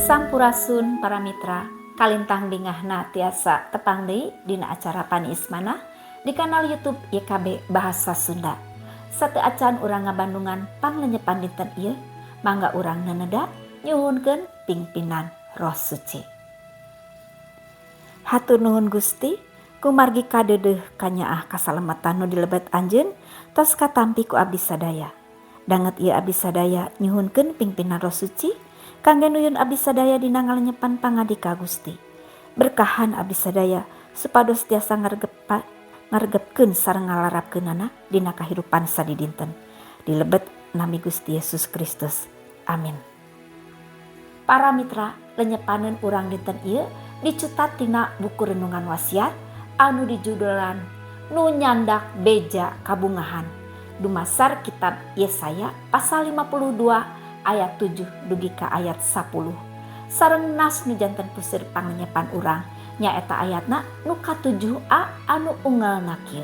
Sampurasun, para mitra. Kalintang bingahna tiasa tepang deui dina acara Paniis Manah di kanal YouTube YKB Bahasa Sunda. Sateuacan urang ngabandungan panglenyepan dinten ieu, mangga urang neneda nyuhunkeun pingpinan Roh Suci. Hatur nuhun, Gusti, kumargi kadeudeuh kanyaah kasalamatan nu dilebet Anjeun tos katampi ku abdi sadaya. Danget ieu abdi sadaya nyuhunkeun pingpinan Roh Suci kangge nuyun abdi sadaya dina ngalenyepan pangandika Gusti. Berkahan abdi sadaya supados tiasa ngaregepkeun sareng ngalarapkeunana dina kahirupan sadidinten. Dilebet nami Gusti Yesus Kristus. Amin. Para mitra, lenyepaneun urang dinten ieu dicutat tina buku renungan wasiat anu dijudulan Nu Nyandak Beja Kabungahan, dumasar kitab Yesaya pasal 52 ayat 7 dugi ka ayat 10. Sareng nas nu janten puseur panglenyepan urang nyaeta ayatna nu ka-7a anu unggelna kieu: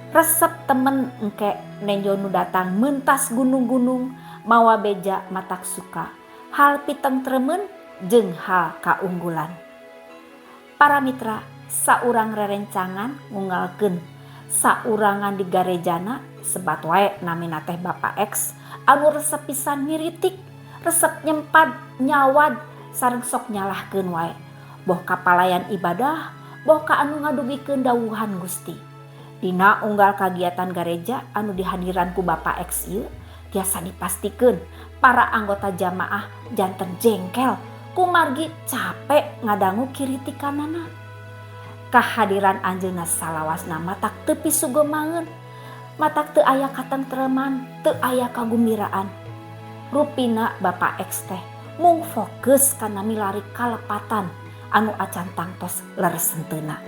"Resep temen engke nenjo nu datang mentas gunung-gunung mawa beja matak suka, hal pitengtremeun jeung hal kaunggulan." Para mitra, saurang rerencangan ngunggalkeun saurangan di garejana, sebat wae namina teh Bapak X, anu resep pisan ngiritik, resep nyempad nyawad sareng sok nyalahkeun wae, boh ka palayan ibadah, boh ka anu ngadugikeun dawuhan Gusti. Dina unggal kagiatan gareja anu dihadiran ku Bapak X ieu, tiasa dipastikeun para anggota jamaah janten jengkel kumargi capek ngadangu kiritikanana. Kahadiran anjeunna salawasna matak teu pisugemangeun, matak teu aya katentreman, teu aya kagumbiraan. Rupina Bapak X teh mung fokus kana milari kalepatan anu acan tangtos leres henteuna.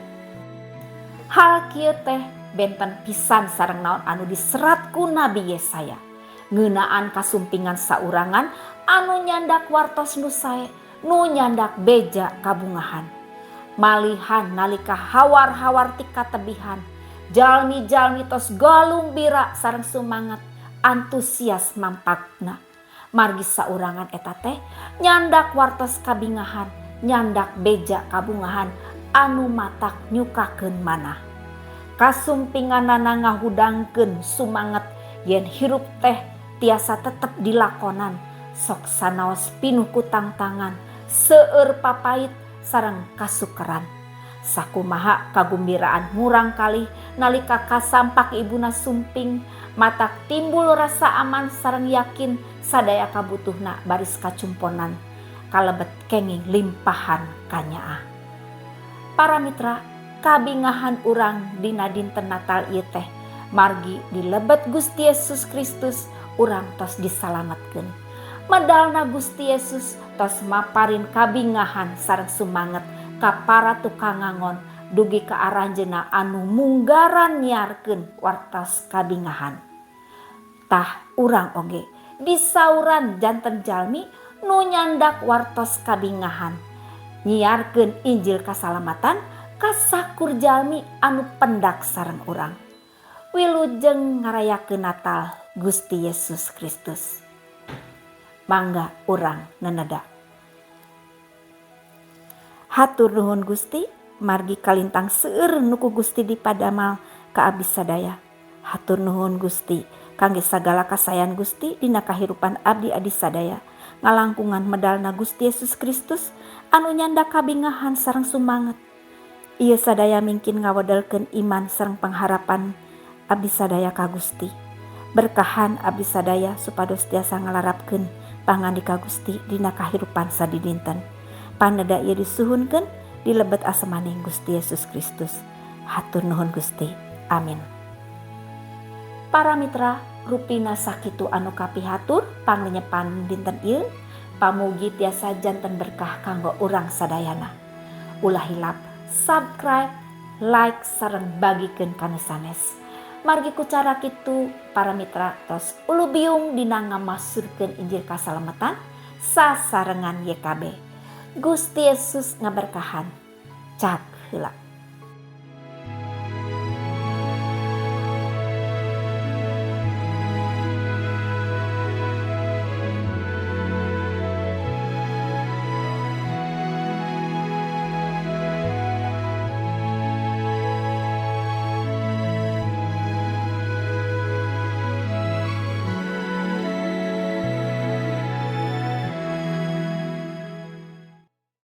Hal kieu teh benten pisan sareng naon anu diserat ku Nabi Yesaya ngeunaan kasumpingan saurangan anu nyandak wartos nu sae, nu nyandak beja kabungahan. Malihan nalika hawar-hawar ti katebihan, jalmi-jalmi tos galumbira sareng sumangat antusias mampakna, margi saurangan eta teh nyandak wartos kabingahan, nyandak beja kabungahan anu matak nyukakeun manah. Kasumpinganana ngahudangkeun sumanget yen hirup teh tiasa tetep dilakonan sok sanaos pinuh ku tangtangan, seueur papait sareng kasukeran. Sakumaha kagumbiraan murangkalih nalika kasampak ibuna sumping, matak timbul rasa aman sareng yakin sadaya kabutuhna baris kacumponan, kalebet kenging limpahan kanyaah. Para mitra, kabingahan urang dina dinten Natal ieu teh margi di lebet Gusti Yesus Kristus urang tos disalametkeun. Medalna Gusti Yesus tos maparin kabingahan sareng sumanget ka para tukang ngangon dugi ka aranjeunna anu munggaran nyiarkeun wartos kabingahan. Tah, urang oge disauran janten jalmi nu nyandak wartos kabingahan, nyiarkeun Injil kasalamatan ka sakur jalmi anu pendak sareng urang. Wilujeng ngarayakeun Natal Gusti Yesus Kristus. Mangga urang neneda. Hatur nuhun, Gusti, margi kalintang seueur nu ku Gusti dipadamal ka abdi sadaya. Hatur nuhun, Gusti, kangge sagala kasaean Gusti dina kahirupan abdi adi sadaya, ngalangkungan medalna Gusti Yesus Kristus anu nyandak kabingahan sareng sumanget. Ieu sadaya mingkin ngawedelkeun iman sareng pangharapan abdi sadaya ka Gusti. Berkahan abdi sadaya supados tiasa ngalarapkeun pangandika Gusti dina kahirupan sadidinten. Paneda ieu disuhunkeun di lebet asmaning Gusti Yesus Kristus. Hatur nuhun, Gusti. Amin. Para mitra, rupina sakitu anu kapihatur panglenyepan dinten ieu. Pamugi tiasa janten berkah kanggo urang sadayana. Ulah hilap subscribe, like, sareng bagikeun ka nu sanes. Margi ku cara kitu para mitra tos ulubiung dina ngamasurkeun Injil kasalamatan sasarengan YKB. Gusti Yesus ngaberkahan. Cak heula.